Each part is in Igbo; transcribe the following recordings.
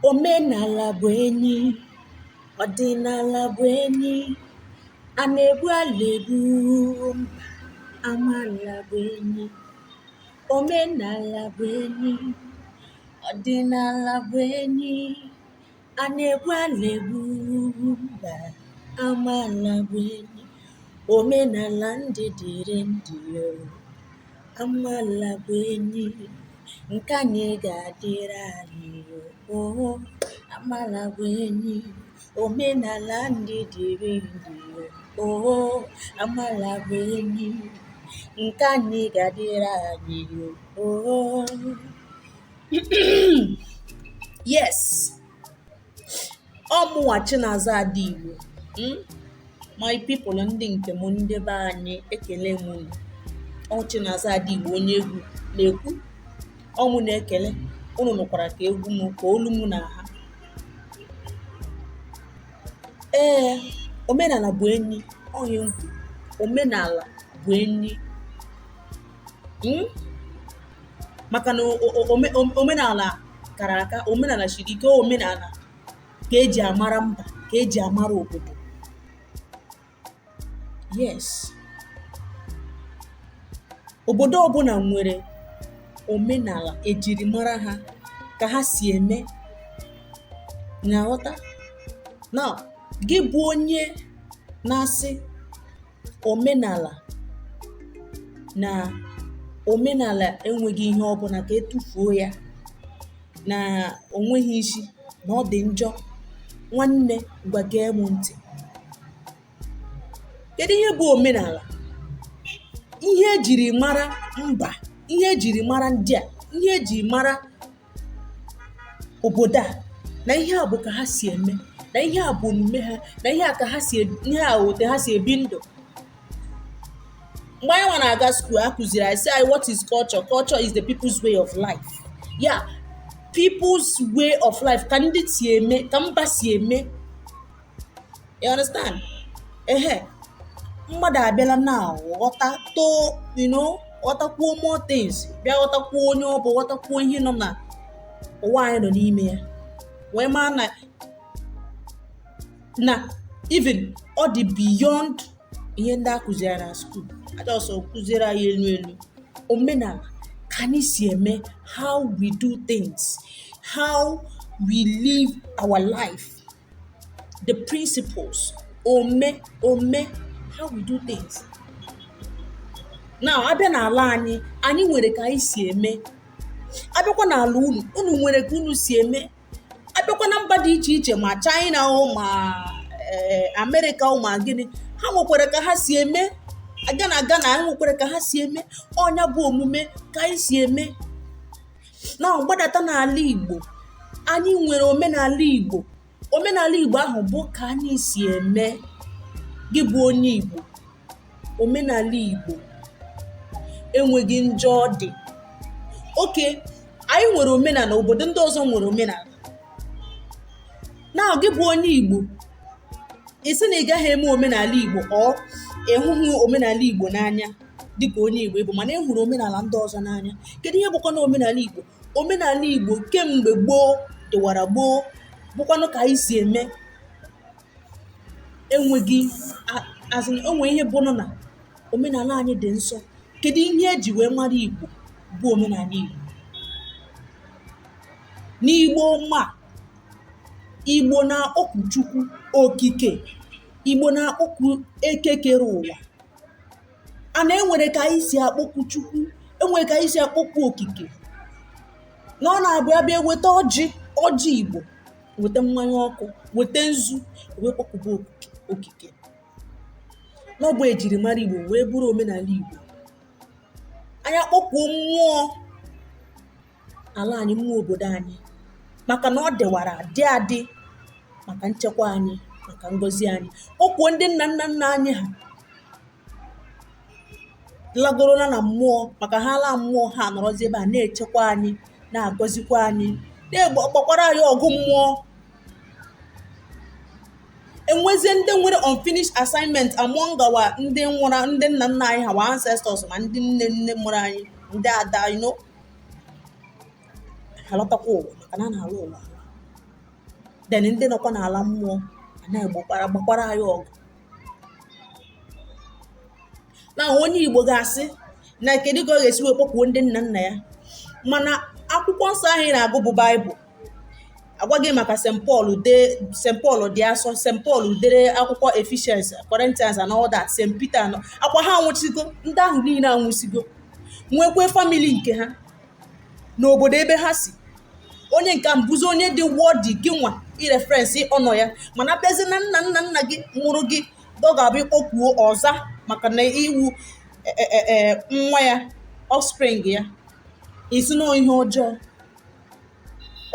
Omenala bụ enyi, ọdịnala bụ enyi, a na-egbu ala egbu mba, amaala bụ enyi. Omenala bụ enyi, ọdịnala bụ enyi, a na-egbu ala egbu mba, amaala bụ enyi. Omenala ndị dịrị ndị o, amaala bụ enyi, nke anyị ga-adịrị anyị o, amaala bụ enyi. Omenala ndị dịrị ndị o, amaala bụ enyi, nke anyị ga-adịrị anyị o. Yes, ọ mụnwa Chinaza Ada Igbo, My people, ndị nke m, ndị be anyị, ekele m unu. Ọ Chinaza Ada Igbo, onye egwu na-ekwu, ọ mụ na-ekele unu. Nụkwara ka egwu m, ka olu m na ha. Ee, omenala bụ enyi. Onye nkwu, omenala bụ enyi, Maka na omenala kara aka, omenala siri ike. Omenala ka eji amara mba, ka eji amara obodo. Yes, obodo ọbụla nwere omenala ejirimara ha, ka ha si eme. Na-aghọta na gị bụ onye na-asị omenala na omenala enweghị ihe ọbụla, ka etufuo ya, na onweghị isi, na ọ dị njọ. Nwanne, gwa, gee m ntị. Kedu ihe bụ omenala? Ihe ejiri mara mba, ihe ejiri mara ndị a, ihe eji mara obodo a, na ihe a bụ ka ha si eme, na ihe a bụ omume ha, na ihe a ka ha si, ihe a otu ha si ebi ndụ. Mgbe anyị nwa na-aga school, a kụziri anyị, sị anyị, "What is culture? Culture is the people's way of life." Ya, people's way of life, ka ndị si eme, ka mba si eme. You understand? Ehe, mmadụ abịala na ghọta too, ghọtakwuo more things, bịa ghọtakwuo onye ọ bụ, ghọtakwuo ihe nọ na ụwa anyị nọ n'ime ya, wee maa na even ọ dị beyond ihe ndị a kụziri na school. Ajọsọ kụziere anyị elu elu. Omenala, ka anyị si eme, how we do things, how we live our life, the principles, ome how we do things. Now, abịa n'ala anyị, anyị nwere ka anyị si eme. Abịakwa n'ala unu, unu nwere ka unu si eme. Abịakwa na mba dị iche iche, ma China o, ma Amerịka o, ma gịnị, ha nwekwara ka ha si eme. Aga na Ghana, ha nwekwara ka ha si eme. Ọnya bụ omume, ka anyị si eme. Na gbadata n'ala Igbo, anyị nwere omenala Igbo. Omenala Igbo ahụ bụ ka anyị si eme. Gị bụ onye Igbo, omenala Igbo enweghị njọ ọ dị oke. Anyị nwere omenala, obodo ndị ọzọ nwere omenala. Na gị bụ onye Igbo, ị sị na ị gaghị eme omenala Igbo, ọ ịhụghị omenala Igbo n'anya dịka onye Igbo ịbụ, mana ị hụrụ omenala ndị ọzọ n'anya. Kedu ihe bụkwa na omenala Igbo? Omenala Igbo kemgbe gboo dịwara gboo, bụkwanụ ka anyị si eme. Enweghị azị enwe ihe bụ na omenala anyị dị nsọ. Kedu ihe eji wee mara Igbo bụ omenala Igbo? N'Igbo, ma Igbo na-akpọku Chukwu Okike, Igbo na-akpọku Eke kere ụwa. A na enwere ka anyị si akpọku Chukwu, enwere ka anyị si akpọku Okike, na ọ na-abụ abịa weta ọjị, ọjị Igbo, weta mmanya ọkụ, weta nzu, wee kpọkuba Okike. Na ọ bụ ejirimara Igbo wee bụrụ omenala Igbo. Anyị akpọkuo mmụọ ala anyị, mmụọ obodo anyị, maka na ọ dịwara adị adị, maka nchekwa anyị, maka ngọzi anyị. Kpọkuo ndị nna nna nna anyị ha lagorola na mmụọ, maka ha laa mmụọ, ha nọrọzi ebe a na-echekwa anyị, na-agọzikwa anyị, na-agbakwara anyị ọgụ mmụọ. Enwezie ndị nwere unfinished assignment among our ndị nwụrụ, ndị nna nna anyị ha, our ancestors, ma ndị nne nne mụrụ anyị, ndị ada, ha lọtakwa ụwa, maka na a na-alụ ụwa. Then ndị nọkwa n'ala mmụọ a na-egbokwara gbakwara anyị ọgụ. Na onye Igbo ga-asị na kedu ka ọ ga-esi wee kpọkwuo ndị nna nna ya? Mana akwụkwọ nsọ ahụ ị na-agụ bụ Baịbụl agwa gị maka St. Paul dee, St. Paul dị asọ, St. Paul dere akwụkwọ Ephesians, Corinthians and all that, St. Peter anọ akwa ha anwụchigo. Ndị ahụ niile anwụsigo, nwekwe family nke ha n'obodo ebe ha si. Onye nke a mbụzi onye dị worthy gị nwa ireference ọnọ ya, mana abịazi na nna nna nna gị mụrụ gị, ọ ga-abụ ịkpọkwuo ọza maka na iwu nwa ya, offspring ya, isi na ihe ọjọọ.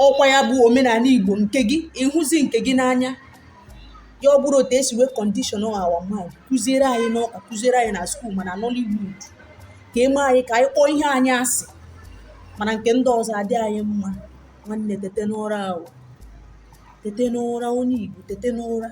Ọkwa ya bụ omenala Igbo nke gị, ịhụzi nke gị n'anya ya. Ọ bụrụ otu esi wee condition our mind, kụziere anyị n'ụka, kụziere anyị na school, mana Nollywood ka eme anyị ka anyị kpọọ ihe anyị asị, mana nke ndị ọzọ adị anyị mma. Nwanne, tete n'ụra ahụ, tete n'ụra. Onye Igbo, tete n'ụra.